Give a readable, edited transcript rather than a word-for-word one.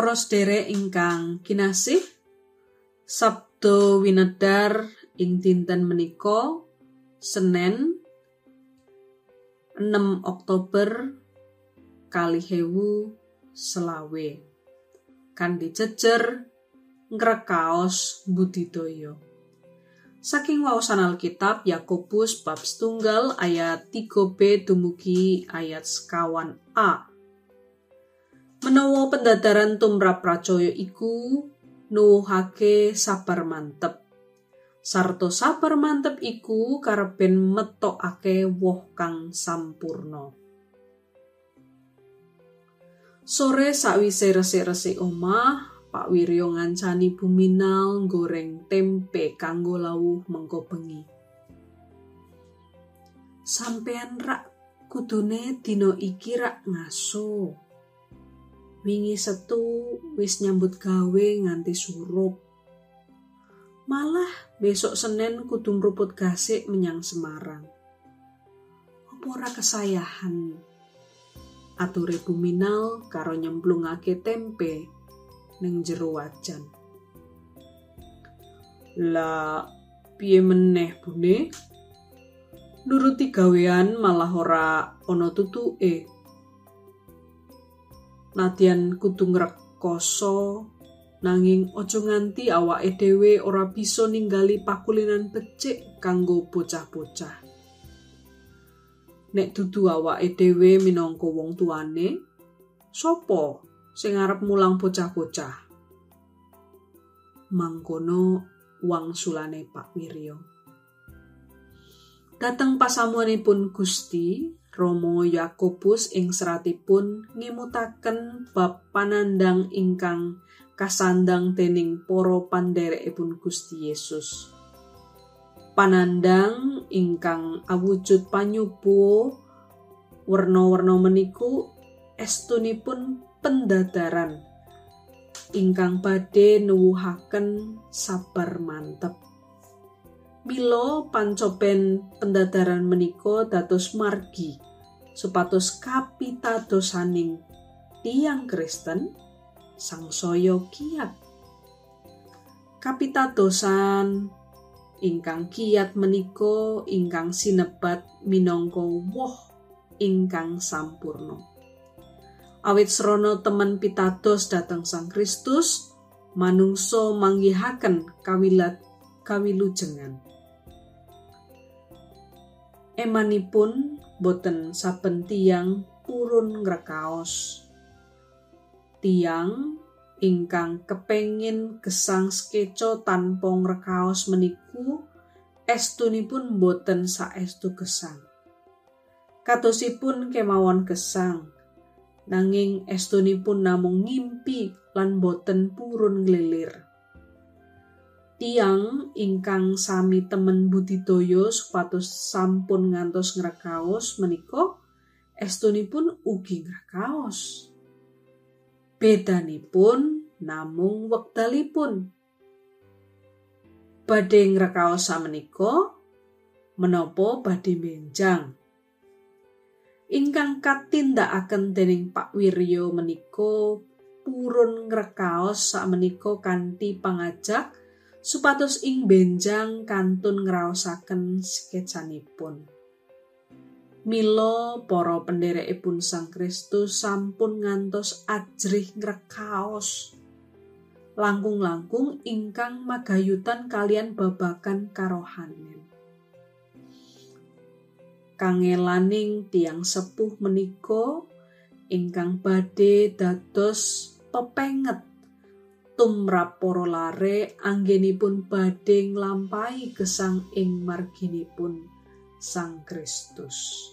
Para sedherek ingkang kinasih, Sabda winedhar ing dinten menika Senin 6 Oktober 2020 kanthi jejer ngrekaos budidaya. Saking waosan Alkitab Yakobus bab 1 ayat 3b dumugi ayat 1a. Menawa pendadaran tumrap pracaya iku nuwuhake sabar mantep. Sarta sabar mantep iku kareben metokake woh kang sampurna. Sore sakwise resik-resik omah, Pak Wiryo ngancani Bu Minal nggoreng tempe kanggo lawuh mengko bengi. Sampeyan rak kudune dina iki rak ngaso. Wingi setu wis nyambut gawe nganti surup. Malah besok Senin kudu mruput gasik menyang Semarang. Apa ora kesayahan? Ature Bu Minal karo nyemplungake tempe ning jero wajan. Lah, piye meneh bune? Nuruti gawean malah ora ana tutuke. Nadyan kudu ngrekoso, nanging aja nganti awake dhewe ora bisa ninggali pakulinan becik kanggo bocah-bocah. Nek dudu awake dhewe minangka wong tuane, sapa sing arep mulang bocah-bocah? Mangkono wangsulane Pak Wiryo. Dhateng pasamuanipun Gusti, Romo Yakobus ing seratipun ngemutaken bab panandhang ingkang kasandhang dening para pandherekipun Gusti Yesus. Panandhang ingkang awujud panyuba werna-werna meniku estunipun pendadaran ingkang badhe nuwuhaken sabar mantep. Mila pancoben pendadaran menika dados margi supados kapitadosaning tiyang Kristen sangsaya kiat. Kapitadosan ingkang kiat menika ingkang sinebat minangka woh ingkang sampurna. Awit srana temen pitados dhateng Sang Kristus, manungsa manggihaken kawilujengan. Emanipun boten saben tiyang purun ngrekaos. Tiyang ingkang kepengin gesang skeca tanpa ngrekaos meniku estunipun boten saestu gesang. Kadosipun kemawon gesang, nanging estunipun namung ngimpi lan boten purun nglilir. Tiyang ingkang sami temen budidaya supados sampun ngantos ngrekaos menika estunipun ugi ngrekaos. Bedanipun namung wekdalipun. Badhe ngrekaos samenika menapa badhe benjang. Ingkang katindakaken dening Pak Wiryo menika purun ngrekaos samenika kanthi pangajak supados ing benjang kantun ngraosaken skecanipun. Mila para pendherekipun Sang Kristus sampun ngantos ajrih ngrekaos langkung-langkung ingkang magayutan kalian babagan karohanen. Kangelaning tiyang sepuh menika ingkang badhe dados pepenget tumrap para lare anggenipun badhe nglampahi gesang ing marginipun Sang Kristus.